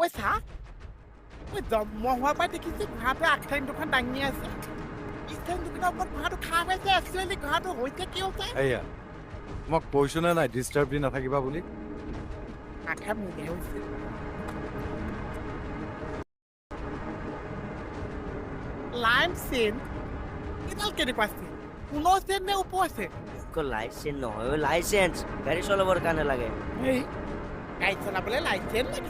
ঐ চা, মই জন্ম হোৱাৰ পৰাই দেখিছো ঘোঁৰাটোৱে আগঠাইন দুখন দাঙি আছে, পিছঠাইন দুখনৰ ওপৰত ঘোঁৰাটো খাৰ হৈছে। একচুৱেলি ঘোঁৰাটো হৈছে কি হৈছে? এয়া তোমাক কৈছো নে নাই ডিষ্টাৰ্ব দি নাথাকিবা বুলি? আঠা মোৰে হৈছে। লাইম চেন এইডাল কেনেকুৱা চেন? পুনৰ চেন নে ওপৰ চেন? লাইচেন্স নহয়, লাইচেন্স গাড়ী চলাবৰ কাৰণে লাগে। এই গাড়ী চলাবলৈ লাইচেন্স লাগে?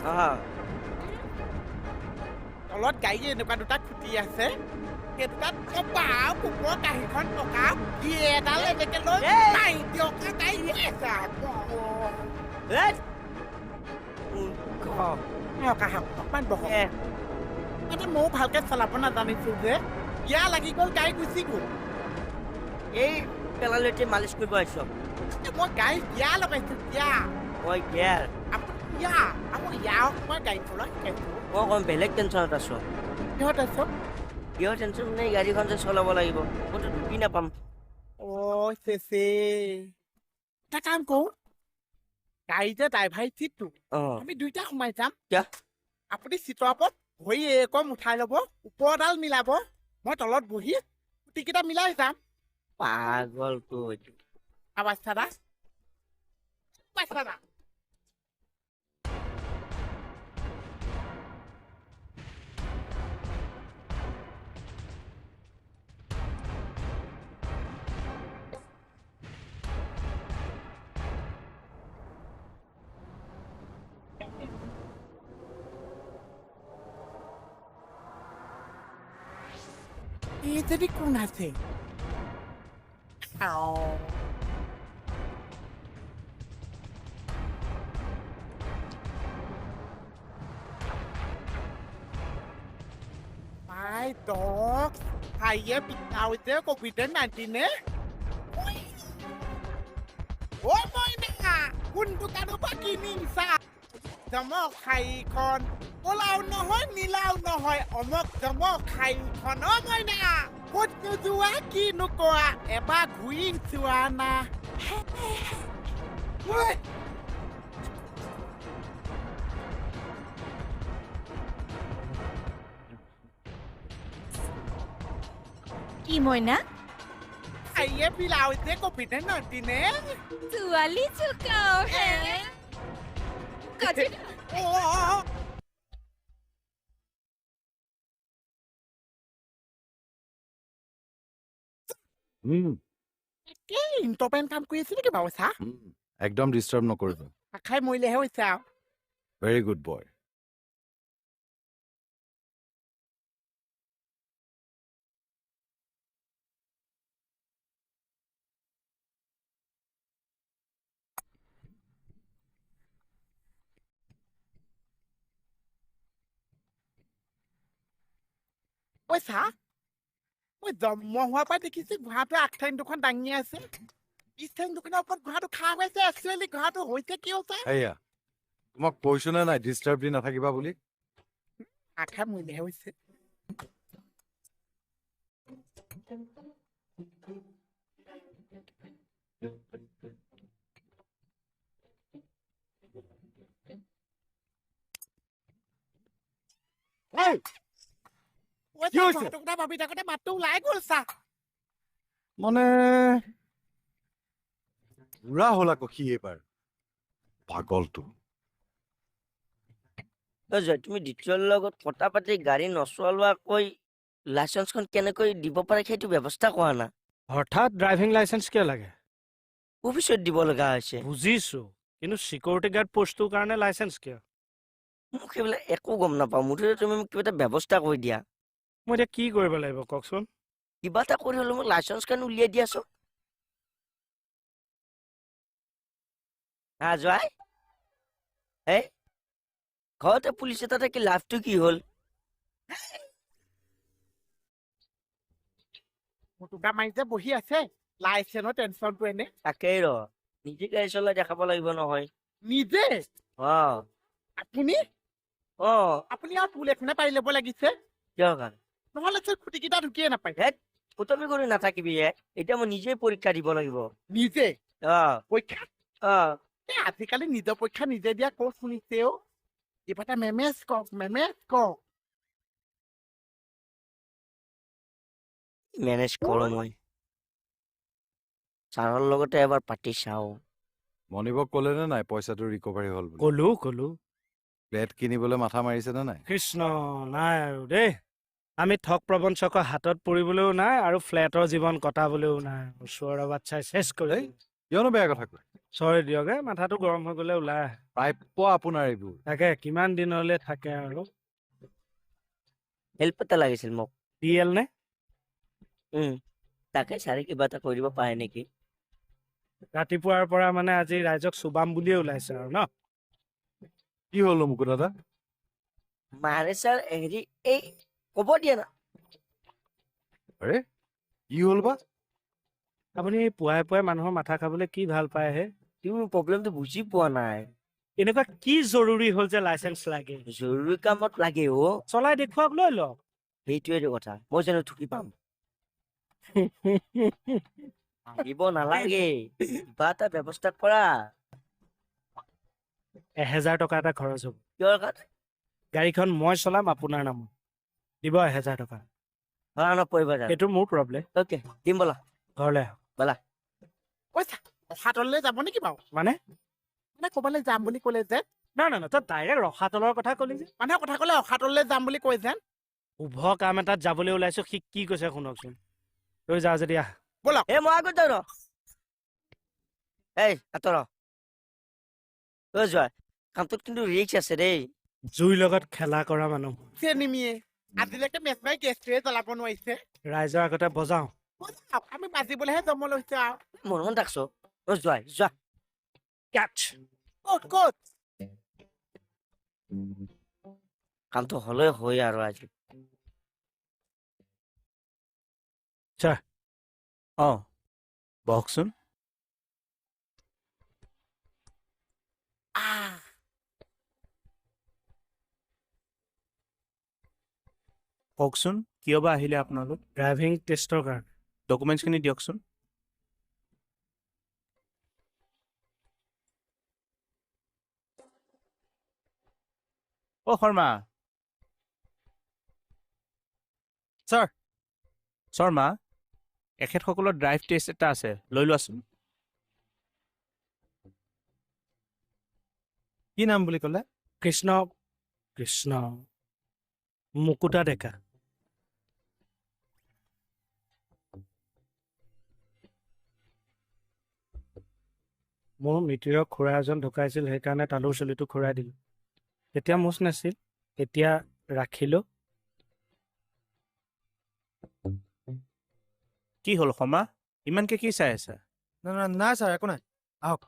তলত গাড়ী এনেকুৱা দুটা খুটি আছে, সেই দুটাত ওপৰৰ কাঁহীখন টকা এডাল এনেকে লৈ মাৰি দিয়ক, গাড়ী গৈ আছে। আহক আহক, অকণমান বহক। মানে ময়ো ভালকে চলাব নাজানিছো যে, বিয়া লাগি গ'ল, গাড়ী গুচি গ'ল। এই পেলালে এতিয়া মালিচ কৰিব আহিছ? মই গাড়ী বিয়া লগাইছো, বিয়া। মই গিয়াৰ। আপুনি বিয়া? আপুনি ইয়াক মই গাড়ী চলোৱা শিকাইছো। মই অকণ বেলেগ টেনশ্যনত আছো। কিহত আছ? কিহৰ টেনশ্যন মানে গাড়ীখন যে চলাব লাগিব, মইতো ঢুকি নাপাম। অ' চেচে, এটা কাম কৰোঁ, গাড়ী যে ড্ৰাইভাৰ চিটটো আমি দুইটা সোমাই যাম। আপুনি চিটৰ ওপৰত ভৰি একম উঠাই ল'ব, ওপৰডাল মিলাব, মই তলত বহি খুটিকেইটা মিলাই যাম। পাগলটো। আৱাজ দাদা, দাদা। এই যদি কোন আছে? My dog, ভাইয়ে পিঠাওতে কোভিড-19। অ মইনা, কোন দোকানৰ পৰা কিনিছা জমক শাৰীখন? ক'লাও নহয় নীলাও নহয়, অমক জমক শাৰীখন। অ মইনা, ক'ত নোযোৱা কি নোকোৱা, এবাৰ ঘূৰি চোৱা না। কি মইনা? খাইয়ে বিলাওতে কোভিড-19। ছোৱালী চুকাও হে। ইম্পৰ্টেণ্ট কাম কৰি আছে নেকি বাৰু? চাহ একদম ডিষ্টাৰ্ব নকৰিব। খাই মৰিলেহে হৈছে আৰু। Very good boy. ঐ চা, মই জন্ম হোৱাৰ পৰাই দেখিছো ঘোঁৰাটোৱে আগঠাইন দুখন দাঙি আছে, পিছঠাইন দুখনৰ ওপৰত ঘোঁৰাটো খাৰ হৈছে। একচুৱেলি ঘোঁৰাটো হৈছে কি হৈছে? এয়া তোমাক কৈছো নে নাই ডিষ্টাৰ্ব দি নাথাকিবা বুলি? আঠা মৰিলেহে হৈছে। ভাবি থাকোতে মাতটো ওলাই গ'ল। চা মানে বুঢ়া হ'ল আকৌ সি এইবাৰ, পাগলটো। তুমি দ্বিতীয়ৰ লগত কথা পাতি গাড়ী নচলোৱাকৈ লাইচেন্সখন কেনেকৈ দিব পাৰে সেইটো ব্যৱস্থা কৰা না। হঠাৎ ড্ৰাইভিং লাইচেন্স কিয় লাগে? অফিচত দিব লগা হৈছে। বুজিছো, কিন্তু চিকিউৰিটি গাৰ্ড পোষ্টটোৰ কাৰণে লাইচেন্স কিয়? মোক সেইবিলাক একো গম নাপাওঁ, মুঠতে তুমি মোক কিবা এটা ব্যৱস্থা কৰি দিয়া। মই এতিয়া কি কৰিব লাগিব কওকচোন? কিবা এটা কৰি হ'লেও মোক লাইচেন্সখন উলিয়াই দিয়াচোন। হা জোৱাই, এই ঘৰতে পুলিচ এটা থাকি লাভটো কি হ'ল? মুটুকা মাৰি যে বহি আছে, লাইচেন্সৰ টেনচনটো এনে। তাকেই ৰ, নিজে গাড়ী চলাই দেখাব লাগিব নহয়। নিজে? অ। আপুনি? অ। আপুনি আৰু টোল এখনে পাৰি ল'ব লাগিছে। কিয় কাৰণে? নহ'লে চোন খুটিকেইটা ঢুকিয়ে নাপায়। হেত, ফটোমি কৰি নাথাকিবি হে, এতিয়া মই নিজে পৰীক্ষা দিব লাগিব। নিজে? অ। পৰীক্ষা? অ। আজিকালি নিজৰ পৰীক্ষা নিজে দিয়া ক'ত শুনিছে অ? কিবা এটা মেমেজ কওক, মেমেজ কওক। মেনেজ কৰোঁ মই, ছাৰৰ লগতে এবাৰ পাতি চাওঁ। মণিবক ক'লে নে নাই পইচাটো ৰিকভাৰী হ'ল বুলি? ক'লো ক'লো। ফ্লেট কিনিবলৈ মাথা মাৰিছে নে নাই? কৃষ্ণ, নাই আৰু দেই, আমি ঠগ প্ৰবঞ্চকৰ হাতত পৰিবলৈও নাই আৰু ফ্লেটৰ জীৱন কটাবলৈও নাই। ওচৰৰ বাচ্ছাই চেচ কৰি। কিয়নো বেয়া কথা কয়? চৰি দিয়ক, এই মাথাটো গৰম হৈ গ'লে ওলাই আহে। প্ৰাপ্য আপোনাৰ এইবোৰ। তাকে কিমান দিনলৈ থাকে আৰু। হেল্প এটা লাগিছিল মোক। ডি এল নে? তাকে ছাৰে কিবা এটা কৰি দিব পাৰে নেকি? ৰাতিপুৱাৰ পৰা মানে আজি ৰাইজক চুবাম বুলিয়ে ওলাইছে আৰু ন? কি হ'ল মুকু দাদা? মাৰে ছাৰ, হেৰি এই ক'ব দিয়া না। আৰে কি হ'ল বা? আপুনি পুৱাই পুৱাই মানুহৰ মাথা খাবলৈ কি ভাল পায় হে? তুমি প্ৰব্লেমটো বুজি পোৱা নাই। এনেকুৱা কি জৰুৰী হ'ল যে লাইচেঞ্চ লাগে? জৰুৰী কামত লাগে অ'। চলাই দেখুৱাওক, লৈ লওক। সেইটোৱেতো কথা, মই জানো ঠুকি পাম? আহিব নালাগে, কিবা এটা ব্যৱস্থা কৰা। 1000 টকা এটা খৰচ হ'ব। কিহৰ কাৰণে? গাড়ীখন মই চলাম আপোনাৰ নামত, দিব 1000 টকা। ধৰা নপৰিব জানো? এইটো মোৰ প্ৰব্লেম। অ'কে, দিম ব'লা। ঘৰলৈ আহক। ব'লা। পইচা ৰসাতললৈ যাব নেকি বাৰু? মানে? মানে ক'ৰবালৈ যাম বুলি ক'লে যে। না না না, তই ডাইৰেক্ট ৰসাতলৰ কথা ক'লি যে। মানুহে কথা ক'লে ৰসাতললৈ যাম বুলি কৈ যেন। শুভ কাম এটাত যাবলৈ ওলাইছো, সি কি কৈছে শুনকচোন। তই যা যদি আহ। ব'লক। এই মই আগত যাওঁ ৰ। এই আঁতৰ। ঐ যোৱা, কামটোত কিন্তু ৰিস্ক আছে দেই। জুইৰ লগত খেলা কৰা মানুহ। চেনিমিয়ে আজিলৈকে মেচ মাৰি গেছটোৱে জ্বলাব নোৱাৰিছে। ৰাইজৰ আগতে বজাওঁ। বজাওক, আমি বাজিবলৈহে জন্ম লৈছো আৰু। মন মন থাকছো। অ যোৱাই যোৱা। কেটছ। ক'ত ক'ত? কামটো হ'লে হয় আৰু আজি। ছাৰ। অঁ, বহকচোন। কওকচোন, কিয় বা আহিলে আপোনালোক? ড্ৰাইভিং টেষ্টৰ কাৰণে। ডকুমেণ্টছখিনি দিয়কচোন। অ' শৰ্মা। ছাৰ। শৰ্মা, এখেতসকলৰ ড্ৰাইভ টেষ্ট এটা আছে, লৈ লোৱাচোন। কি নাম বুলি ক'লে? কৃষ্ণ, কৃষ্ণ মুকুতা ডেকা। মোৰ মিতিৰৰ খুৰা এজন ঢুকাইছিল, সেইকাৰণে তালুৰ চুলিটো খুৰাই দিলোঁ। তেতিয়া মোচ নাছিল, এতিয়া ৰাখিলোঁ। কি হ'ল শৰ্মা, ইমানকে কি চাই আছা? নাই ছাৰ, একো নাই, আহক।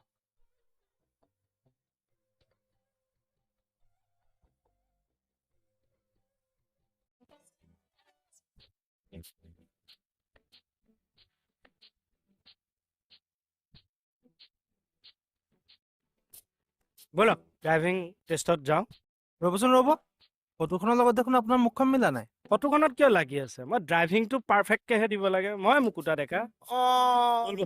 ব'লক ড্ৰাইভিং টেষ্টত যাওঁ। ৰ'বচোন ৰ'ব, ফটোখনৰ লগত দেখোন আপোনাৰ মুখখন মিলা নাই। ফটোখনত কিয় লাগি আছে? মই ড্ৰাইভিংটো পাৰফেক্টকেহে দিব লাগে। মই মুকুতা ডেকা। অঁ।